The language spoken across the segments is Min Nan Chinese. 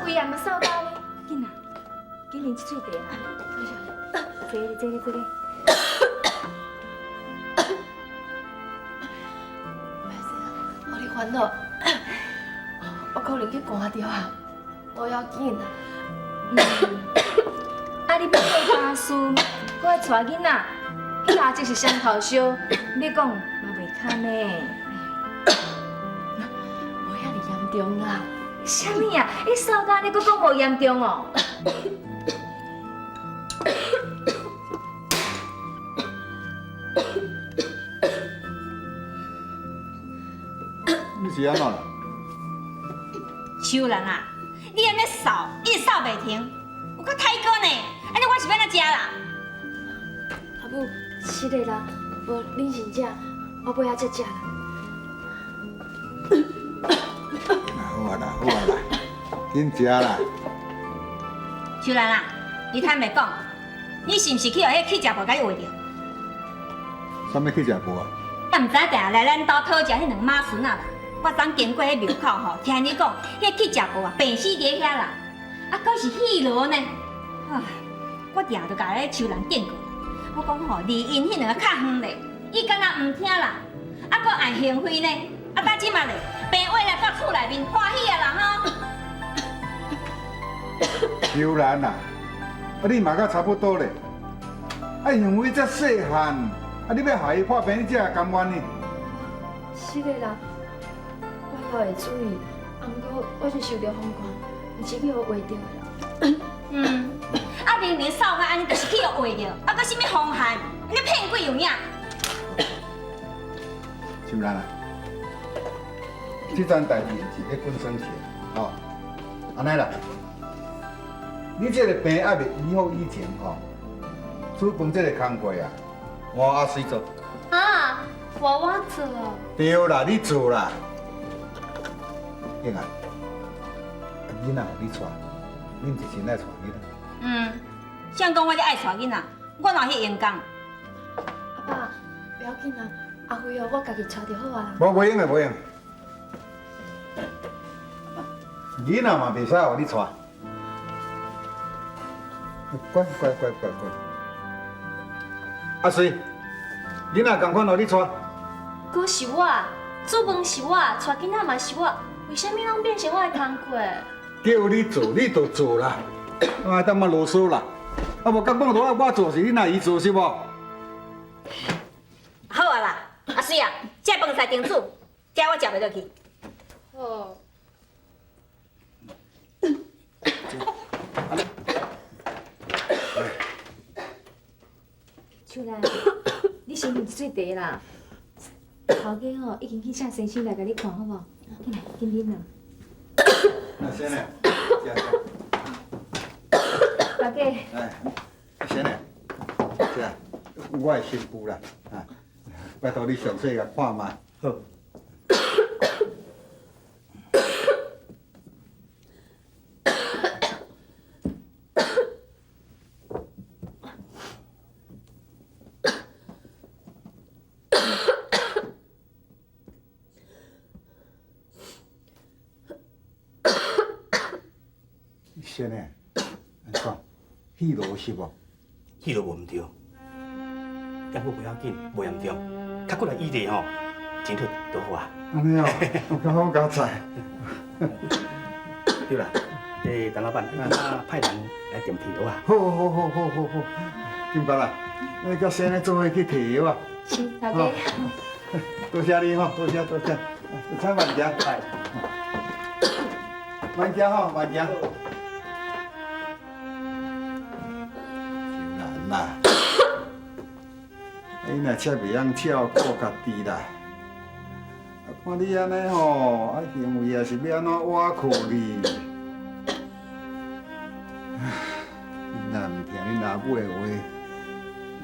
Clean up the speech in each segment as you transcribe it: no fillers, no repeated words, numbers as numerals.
規暗嘛嗽焦呢。緊啊，緊啉一喙茶啦。多謝。坐咧，坐咧，坐咧。歹勢啊，予你煩惱，我可能去寒著啊，無要緊啊。啊，你欲做家事，閣愛帶囡仔，彼阿叔是雙頭燒，你講嘛袂堪呢？無遐爾嚴重啦。啥物啊？你嗽焦你閣講無嚴重哦？你是按怎啦？秋蘭啊，你按呢嗽，一直嗽袂停，有夠太過呢！按呢我是欲按怎食啦？阿母，是的啦，無恁先食，我尾仔才食啦。好啊啦，好啊啦，緊食啦。秋蘭啊，你坦白講，你是毋是去予彼个乞食婆共你畫著？啥物乞食婆啊？我毋知影定來咱兜討食彼兩个馬孫仔啦。我昨經過彼廟口吼，聽你講，彼个乞食婆啊，病死佇遐啦，啊，閣是戲囉呢。啊，我定就共彼秋蘭警告，我講吼，離𪜶彼兩个較遠咧，伊敢若毋聽啦，啊，閣愛行為呢，啊，到這馬咧，病畫來到厝內面歡喜啊啦吼。秋蘭啊，啊你嘛佮差不多咧，啊因為才細漢，啊你欲害伊破病，你才會甘願呢？是的啦，我以後會注意，啊，毋過我是受著風寒，毋是去予畫著的啦。嗯，啊明明嗽甲按呢，就是去予畫著，啊閣啥物風寒，你騙鬼有影？秋蘭啊，這樁代誌毋是咧滾耍錢，吼，按呢啦，你這个病猶未醫好以前吼，煮飯這個工課啊，換阿水做。啊，換我做？對啦，你做啦。英啊，囡仔予你帶，你毋是真愛帶囡仔？嗯，誰講我這愛帶囡仔？我哪有彼閒工？阿爸，不要緊啦，阿輝哦，我家己帶就好啊。無袂用的，袂用。囡仔嘛袂使予你帶。乖乖乖乖乖。阿水，囡仔仝款予你帶。閣是我，煮飯是我，帶囡仔嘛是我，為啥物攏變成我的工課？叫你做，你就做啦，莫當嘛囉嗦啦。啊無講講我做是你若伊做是無？好啊啦，阿水啊，這飯菜定煮，這我食袂落去。好。秋蘭，你先啉一喙茶啦。頭家吼已經去請先生來共你看好無？緊來，緊啉啦。那先生，食食。頭家。哎，先生，食，我的新婦啦，啊，拜託你詳細共看覓。好。先生，按怎？彼落是無？彼落無毋對，不過不要緊，無嚴重，較過來醫者吼，前途就好啊。按呢哦，較好佳哉。對啦，欸，陳老闆，啊，派人來店提藥啊。好好好好好好，金伯啦，你佮先生做伙去提藥啊。是，頭家。多謝你吼，多謝多謝，請慢行。慢行吼，慢行。秋蘭啦，你若遮袂曉照顧家己啦，啊，看你按呢吼，啊行為也是欲按怎倚靠你？唉，你若毋聽恁阿母的話，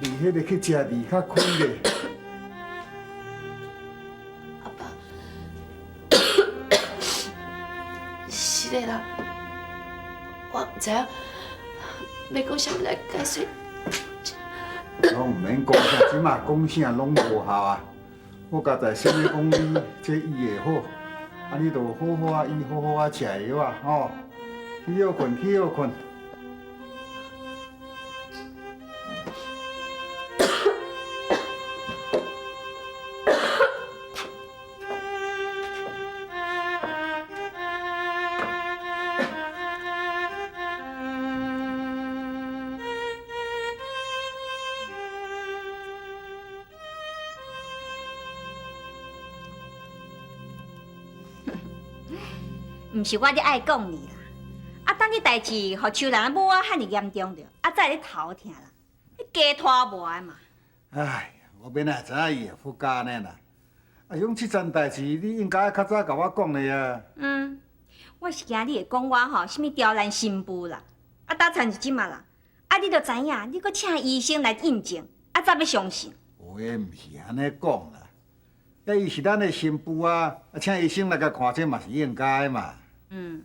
離彼个去食字較虧咧。阿爸，是的啦，我毋知影欲講啥物來解釋。攏毋免講啥，這馬講啥攏無效啊！好佳哉，先生講你這醫會好，啊，你就好好仔醫，好好仔食藥啊，吼！去歇睏，去歇睏。毋是我咧爱讲你啦，啊，等这代志予秋兰母仔遐尔严重著，啊，才会咧头疼啦，你加拖磨的嘛。哎，我欲哪会知影伊会复加按呢啦？啊，是讲这层代志，你应该较早共我讲的啊。嗯，我是惊你会讲我吼，啥物刁难新妇啦，啊，焦亲像这马啦，啊，你著知影，你阁请医生来印证，啊，才欲相信。话毋是按呢讲啦，啊，伊是咱的新妇啊，啊，请医生来共看这嘛是应该的嘛。嗯，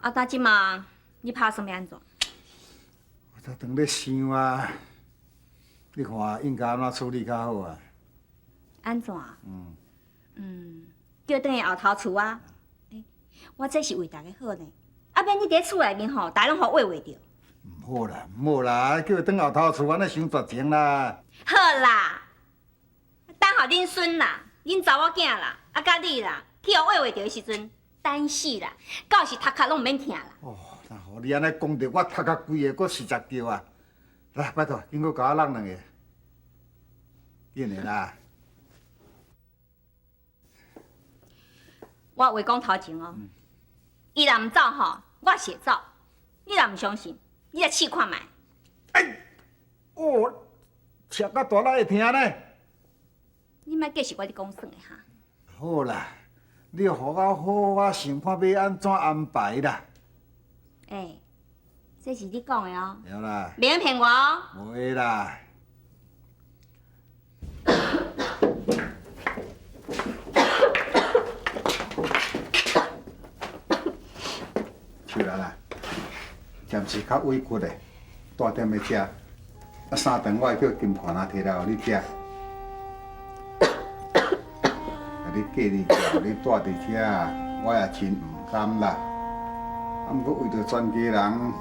啊，焦这马你拍算欲按怎？我才当咧想啊，你看应该按怎处理较好啊？按怎？嗯。嗯，叫转去后头厝啊。欸，我这是为大家好呢。啊，免你伫厝内面吼，大家拢予画画著。毋好啦，毋好啦，叫伊转后头厝，按呢伤绝情啦。好啦，等予恁孙啦、恁查某囝啦、啊，佮你啦，去予画画著的时阵，等死啦，到时头壳拢毋免疼啦。哦，那予你按呢讲著，我头壳规个阁是杂著啊！来，拜托，紧阁共我弄两个，紧的啦。我话讲头前哦，伊若毋走吼，我是会走。你若毋相信，你来试看觅。哎，哦，切甲大力会疼呢。你莫继续我咧讲耍的哈。好啦，你予我好好想看欲按怎安排啦。欸，这是你讲的哦。对啦。免骗我哦。袂啦。秋兰啊，暂时较委屈的，蹛踮咧遮，啊三顿我会叫金环仔提来予你食。啊，你隔日叫你蹛伫遮，我也真毋甘啦。啊，毋过为著全家人，嘛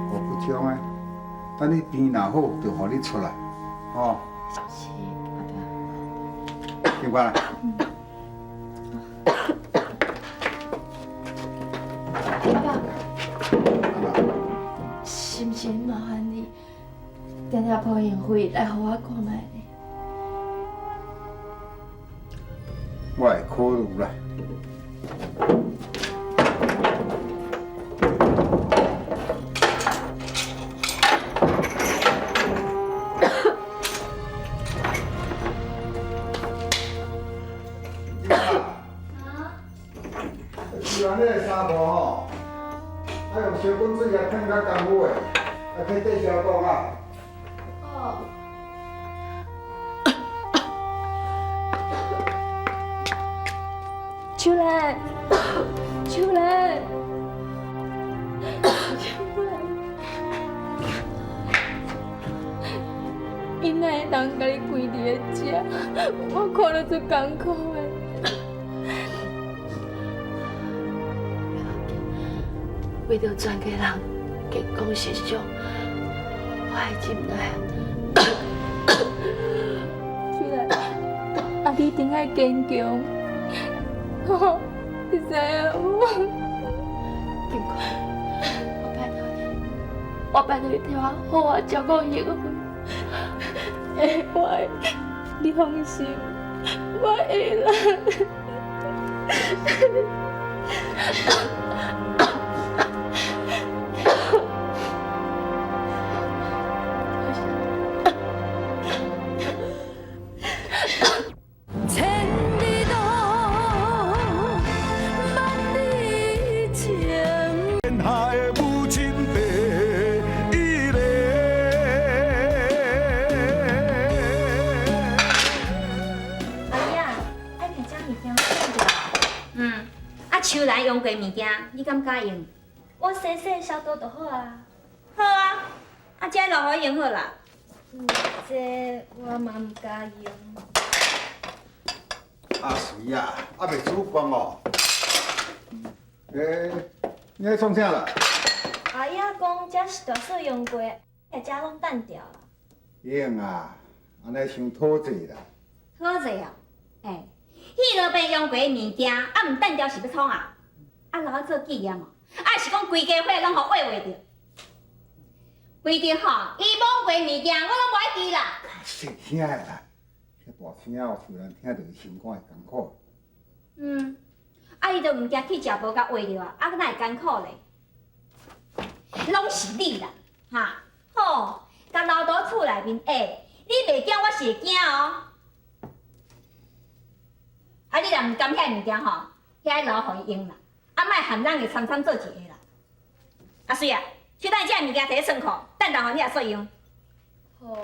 顾不上啊。等你病若好，就予你出来，吼。是，阿爸。金环。阿爸，是毋是很麻烦你，定定抱兴费来予我看觅呢？我会考虑啦。是按呢个衫裤吼，啊用烧滚水共烫较干有的，啊去缀消毒啊。哦。秋兰，秋兰，秋兰，𪜶哪会当共你关伫咧遮？我看了足艰苦的。为著全家人健康着想，我会忍耐。秋兰，啊，你一定爱坚强，吼，你知影无？金官，我拜托你，我拜托你替我好好照顾幸辉。会，我会，你放心，我会啦。千里路，万里情。天下的母亲第一个。阿姨啊，爱听这物件对无？嗯，啊，秋兰用过物件，你敢敢用？我洗洗消毒就好啊。好啊，啊，这留予伊用好啦。嗯，这我嘛毋敢用。阿水啊，犹未煮饭哦。欸，你咧创啥啦？阿姨仔讲，这是大嫂用过，遮拢单调啦。用啊，按呢伤讨济啦。讨济哦，欸，彼落病用过的物件，啊毋单调是欲创啊？啊留我做纪念哦，啊是讲规家伙拢予画画著。规定吼，伊摸过物件，我拢无爱记啦。较细声的啦，遐大声哦，自然听著伊心肝会艰苦。嗯，啊伊都毋惊去食无共画著啊，啊哪会艰苦咧？拢是你啦，哈，吼，共留佇厝内面，欸，你袂惊，我是会惊哦。啊，你若毋甘遐物件吼，遐留予伊用啦，啊，莫含人会参参做一个啦。阿水啊，去等这物件提去仓库，等下予你阿嫂用。好。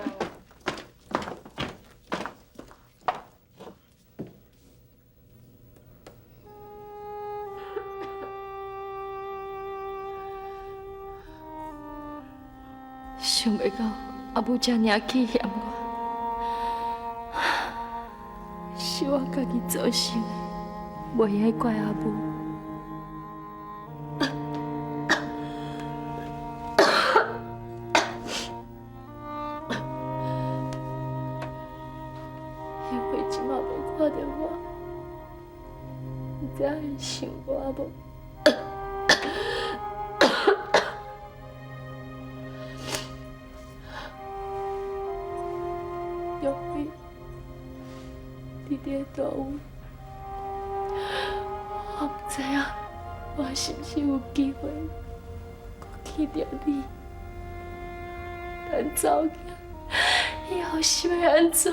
想袂到阿母遮尔气嫌我，是我家己造成的，袂用怪阿母。因为这马无看著我，毋知会想我无？玉辉，你伫佗位？我毋知影，我是毋是有机会阁见著你？但走去以后是欲按怎？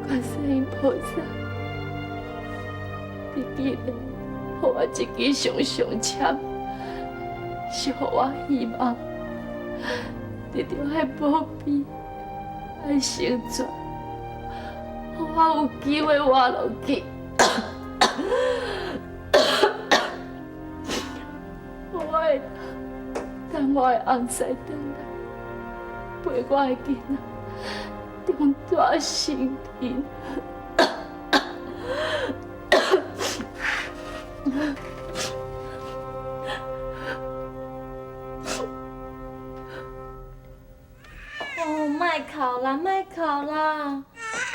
观世音菩萨，你既然予我这支上上签，是予我希望，你著爱保庇，爱成全，予我有机会活落去。我会等我的翁婿转来，陪我的囡仔长大成人。哦，莫哭啦，莫哭啦，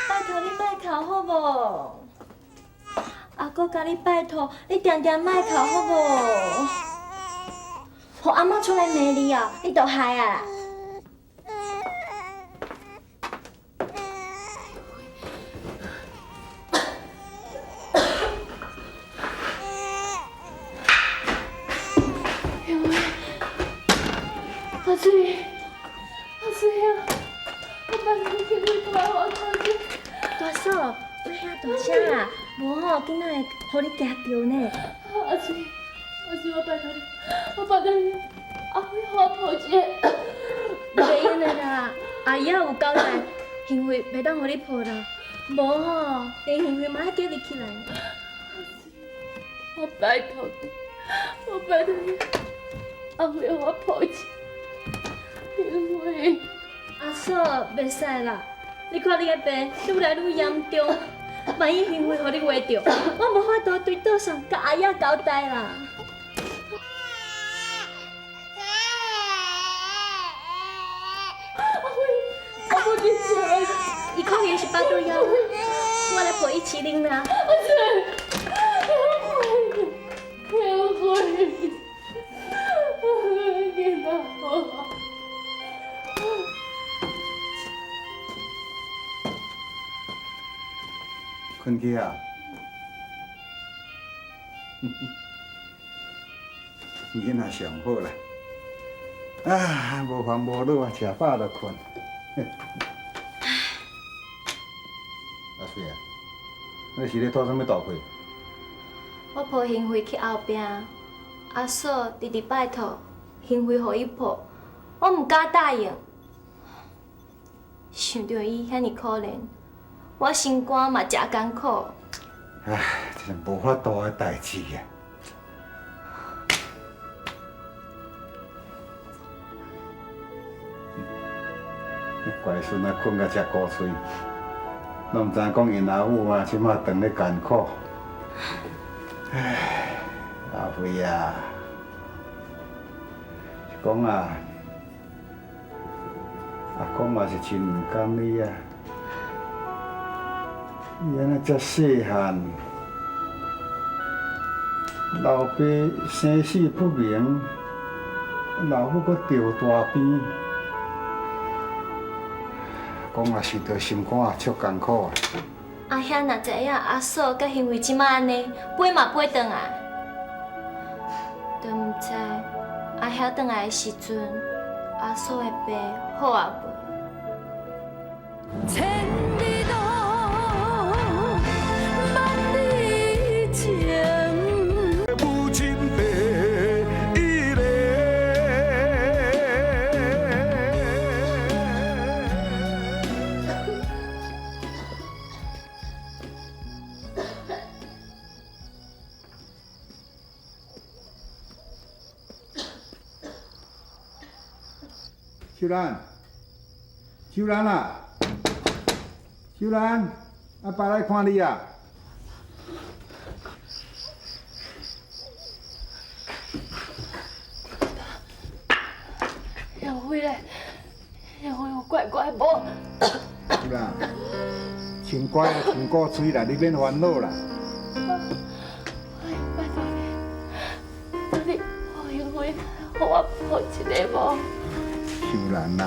拜托你莫哭好无？阿哥共你拜托，你定定莫哭好无？予阿嬷出来骂你哦，你就害啊啦！因为阿水，阿水啊，我拜托你过来我看者。大嫂，你遐大声啊，无吼，囡仔会予你惊著呢。阿水，阿水，我拜托你，我拜托你，阿辉，予我抱一下。袂用的啦，阿姨仔有交代，幸辉袂当予你抱啦，无吼，连幸辉嘛爱叫你起来。我拜托你，我拜托你，阿辉，予我抱一下。幸辉，阿嫂，袂使啦，你看你的病愈来愈严重，万一幸辉予你画著，我无法度对桌上共阿姨仔交代啦。阿辉，阿母你是安怎？伊可能是腹肚枵，我来陪伊饲奶啦。阿水，幸辉，幸辉，囡仔好。困去啊！囡仔上好啦，啊，无烦无恼啊，食饱就睏。阿水啊，你是咧吐啥物大气？我抱幸辉去后壁，阿嫂直直拜托幸辉予伊抱，我毋敢答应。想著伊遐尔可怜，我心肝嘛誠艱苦。唉，這是無法度的代誌啊！乖孫啊，睏甲遮古喙，攏毋知影講𪜶阿母啊，這馬當咧艱苦。唉，阿輝啊，是講啊，阿公嘛是真毋甘你啊，你按呢遮細漢，老爸生死不明，老母閣著大病。講也想著心肝也足艱苦啊！阿兄若知影阿嫂佮行為這馬按呢，飛嘛飛轉來，都毋知阿兄轉來的時陣，阿嫂的病好啊袂？千里路，萬里情。母親第一个。秀蘭，秀蘭啊，秀蘭，阿爸來看你啊！楊輝咧，楊輝有乖乖無？秀蘭，真乖，真古喙啦，你免煩惱啦。拜託你，拜託你，楊輝，予我抱一下無？秀蘭啊，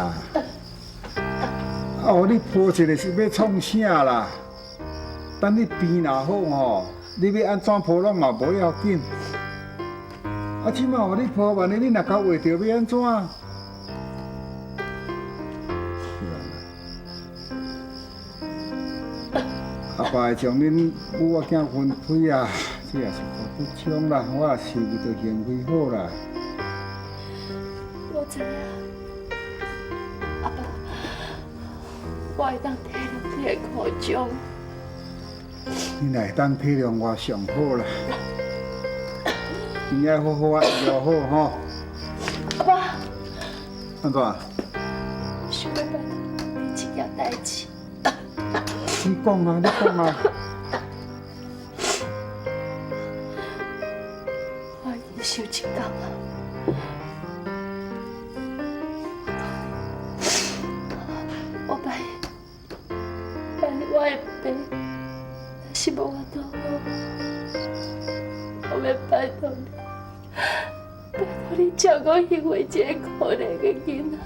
啊，予你抱一下是欲創啥啦？等你病若好吼，你欲按怎抱攏嘛無要緊。啊，這馬予你抱，萬一你若共畫著，欲按怎？秀蘭啊，阿爸會將恁母仔囝分開啊，這也是無不昌啦，我也是為著幸輝好啦。我知影，阿爸，我會當體諒你的苦衷。你若會當體諒我上好啦，你愛好好啊，醫好吼。阿爸，按怎？想欲拜託你一件代誌。你講啊，你講啊。我已經想一工啊。我拜拜我的爸，若是無法度好，我欲拜託你，拜託你照顧幸輝這个可憐的囡仔。